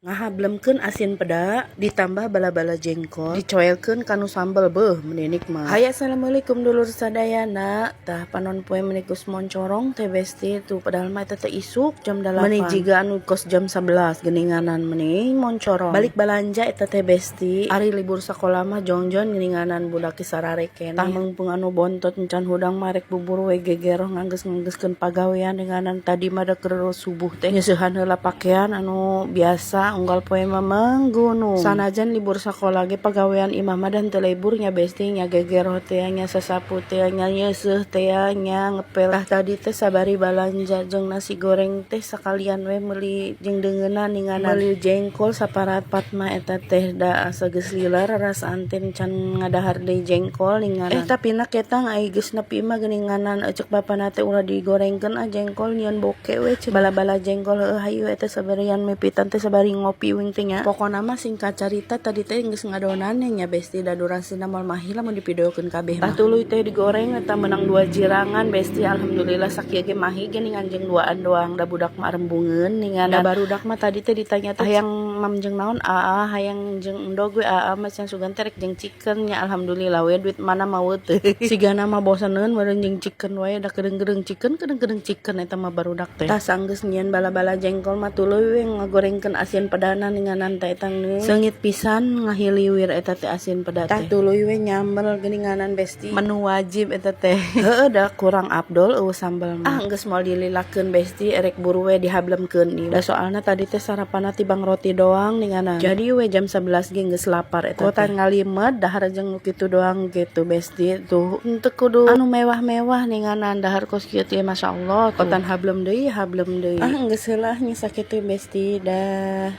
Ngahablemkeun asin peda ditambah bala-bala jengkol, dicoelkeun kanu sambel, beuh, meni nikmat. Hai, assalamualaikum, dulur sadayana. Tah, panon poe meni geus moncorong teh, besti. Tuh, padahal mah eta teh isuk jam 8, meni jiga anu kos jam 11 geuninganan, meni moncorong. Balik balanja eta teh, besti. Ari libur sakola mah jongjon geuninganan, budak sarare keneh. Tah, meungpeung anu bontot encan hudang mah rek bubur we gegeroh nganggeus-nganggeuskeun pagawean denganan. Tadi mah da keur subuh teh nyeusehan heula pakaian anu biasa unggal poe mah manggunung. Sanajan libur sakola ge pagawean imah mah dan teu libur nya, besti, nya gegeroh teh, nya sasapu teh, nya nyeuseuh teh, nya ngepel. Tah, tadi teh sabari balanja jeung nasi goreng teh sakalian we meuli jeung deungeunna ninganan, meuli jengkol saparapat mah eta teh, da asa geus lila rarasaan teh can ngadahar deui jengkol ninganan. Eh, tapi na ketang ai geus nepi mah geuninganan, ceuk bapana teh ulah digorengkeun ah jengkol, nyieun boke we cenah. Bala-bala jengkol heueuh hayu eta sabarian mipitan teh sabari ngopi wing teh nya. Pokona mah singkat carita, tadi teh geus ngadonan nya, besti, da durasina moal mahi lamun divideokeun kabeh mah. Tah, tuluy teh digoreng eta menang dua jirangan, besti. Alhamdulillah, sakieu ge mahi geuningan jeung duaan doang, da budak mah rembungeun ninganan. Da barudak mah tadi teh ditanya teh, "Hayang mam jeung naon aa?" "Hayang jeung endog we aa mah," cenah, "sugan teh rek jeung chicken." Nya alhamdulillah we, duit mana mawa teh. Sigana mah boseneun meureun jeung chicken wae, da kedeung-kedeung chicken, kedeung-kedeung chicken eta mah barudak teh. Tah, sanggeus nyieun bala-bala jengkol mah tuluy we ngagorengkeun asin pedana ninganan. Teh, eta seungit pisan, ngahiliwir eta teh asin peda teh. Tah, tuluy we nyambel geuninganan, besti, menu wajib eta teh. Heueuh, da kurang abdol euweuh sambel mah. Ah, geus moal dililakeun, besti, erek buru we dihablemkeun ieu, da soalna tadi teh sarapanna tibang roti doang ninganan, jadi we jam 11 ge geus lapar eta teh. Kotan ngalimet dahar jeung nu kitu doang gitu, besti. Tuh, henteu kudu anu mewah-mewah ninganan, dahar kos kieu teh masyaallah. Kotan hablem deui, hablem deui. Ah, geus heula nya, sakitu, besti, dah.